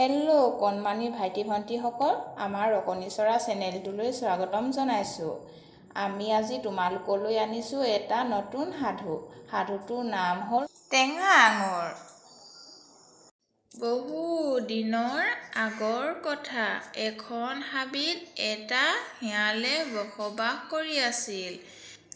Hello' কণমানি ভাইটি ভণ্টিসকল, আমাৰ অকণিচৰা চেনেলটোলৈ স্বাগতম জনাইছোঁ। আমি আজি তোমালোকলৈ আনিছোঁ এটা নতুন সাধু। সাধুটোৰ নাম হ'ল টেঙা আঙুৰ। বহু দিনৰ আগৰ কথা, এখন হাবিত এটা শিয়ালে বসবাস কৰি আছিল।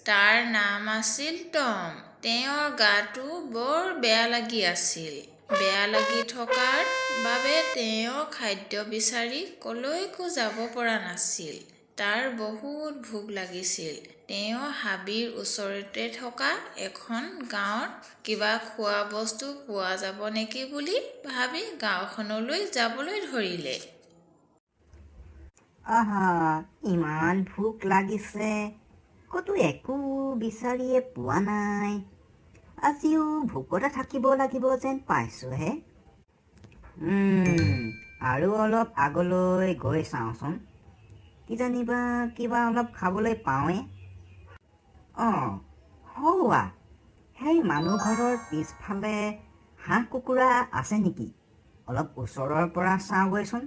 তাৰ নাম আছিল টম। তেওঁৰ গাটো বৰ বেয়া লাগি আছিল। বেয়া লাগি থকাৰ বাবে তেওঁ খাদ্য বিচাৰি ক'লৈকো যাব পৰা নাছিল। তাৰ বহুত ভোক লাগিছিল। তেওঁ হাবিৰ ওচৰতে থকা এখন গাঁৱত কিবা খোৱা বস্তু পোৱা যাব নেকি বুলি ভাবি গাঁওখনলৈ যাবলৈ ধৰিলে। আহা, ইমান ভোক লাগিছে, ক'তো একো বিচাৰিয়ে পোৱা নাই। আজিও ভোকতে থাকিব লাগিব যেন পাইছোঁহে। আৰু অলপ আগলৈ গৈ চাওঁচোন, কিজানিবা কিবা অলপ খাবলৈ পাওঁৱেই। অঁ, সৌৱা সেই মানুহ ঘৰৰ পিছফালে হাঁহ কুকুৰা আছে নেকি, অলপ ওচৰৰ পৰা চাওঁগৈচোন।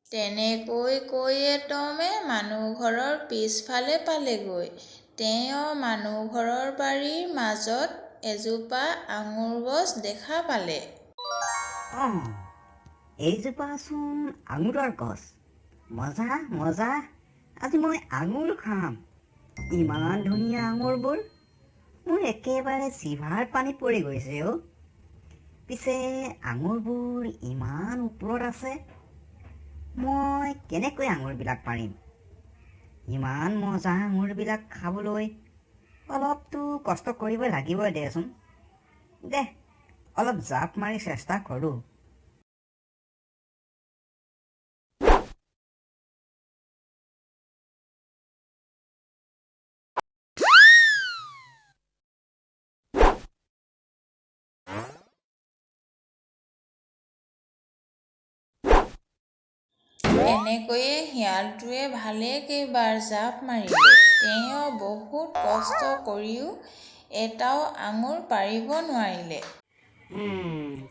তেনেকৈ কৈয়ে টমে মানুহঘৰৰ পিছফালে পালেগৈ। তেওঁ মানুহঘৰৰ বাৰীৰ মাজত এজোপা আঙুৰ গছ দেখা পালে। অঁ, এইজোপাচোন আঙুৰৰ গছ। মজা মজা, আজি মই আঙুৰ খাম। ইমান ধুনীয়া আঙুৰবোৰ, মোৰ একেবাৰে জিভাৰ পানী পৰি গৈছে অ'। পিছে আঙুৰবোৰ ইমান ওপৰত আছে, মই কেনেকৈ আঙুৰবিলাক পাৰিম? ইমান মজা আঙুৰবিলাক খাবলৈ অলপতো কষ্ট কৰিব লাগিবই দেচোন। দে অলপ জাপ মাৰি চেষ্টা কৰোঁ। এনেকৈয়ে শিয়ালটোৱে ভালেকেইবাৰ জাপ মাৰিলে। তেওঁ বহুত কষ্ট কৰিও এটাও আঙুৰ পাৰিব নোৱাৰিলে।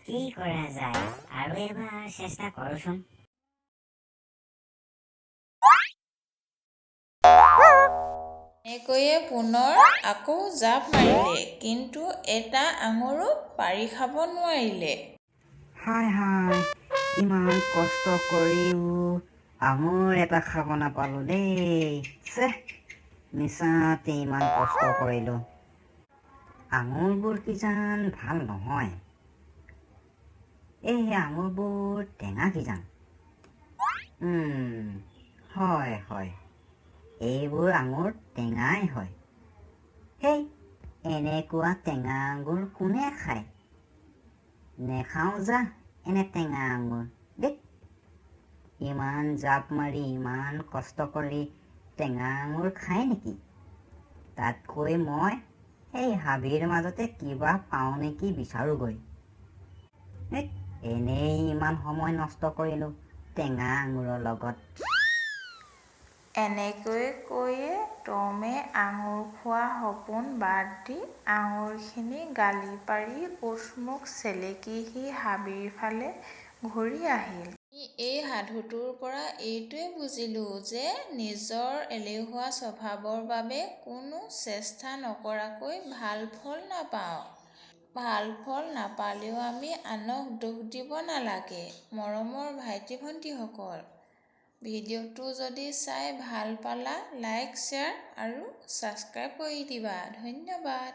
কি কৰা যায়, আৰু এবাৰ চেষ্টা কৰোঁচোন। এনেকৈয়ে পুনৰ আকৌ জাপ মাৰিলে, কিন্তু এটা আঙুৰো পাৰি খাব নোৱাৰিলে। হায় হায়, ইমান কষ্ট কৰিও আঙুৰ এটা খাব নাপালোঁ দেই। চেহ, মিছাতে ইমান কষ্ট কৰিলোঁ। আঙুৰবোৰ কিজান ভাল নহয়, এই আঙুৰবোৰ টেঙা কিজান। হয় হয়, এইবোৰ আঙুৰ টেঙাই হয়। হেই, এনেকুৱা টেঙা আঙুৰ কোনে খায়? নেখাওঁ যা এনে টেঙা আঙুৰ দেই। ইমান জাপ মাৰি ইমান কষ্ট কৰি টেঙা আঙুৰ খায় নেকি? তাতকৈ মই এই হাবিৰ মাজতে কিবা পাওঁ নেকি বিচাৰোঁগৈ। এনেই ইমান সময় নষ্ট কৰিলোঁ টেঙা আঙুৰৰ লগত। এনেকৈ কৈয়ে টমে আঙুৰ খোৱা সপোন বাদ দি আঙুৰখিনি গালি পাৰি ওঁঠ-মুখ চেলেকি সি হাবিৰ ফালে ঘূৰি আহিল। আমি এই সাধুটোৰ পৰা এইটোৱে বুজিলোঁ যে নিজৰ এলেহুৱা স্বভাৱৰ বাবে কোনো চেষ্টা নকৰাকৈ ভাল ফল নাপাওঁ। ভাল ফল নাপালেও আমি আনক দোষ দিব নালাগে। মৰমৰ ভাইটি ভণ্টিসকল, ভিডিঅ'টো যদি চাই ভাল পালা লাইক, শ্বেয়াৰ আৰু ছাবস্ক্ৰাইব কৰি দিবা। ধন্যবাদ।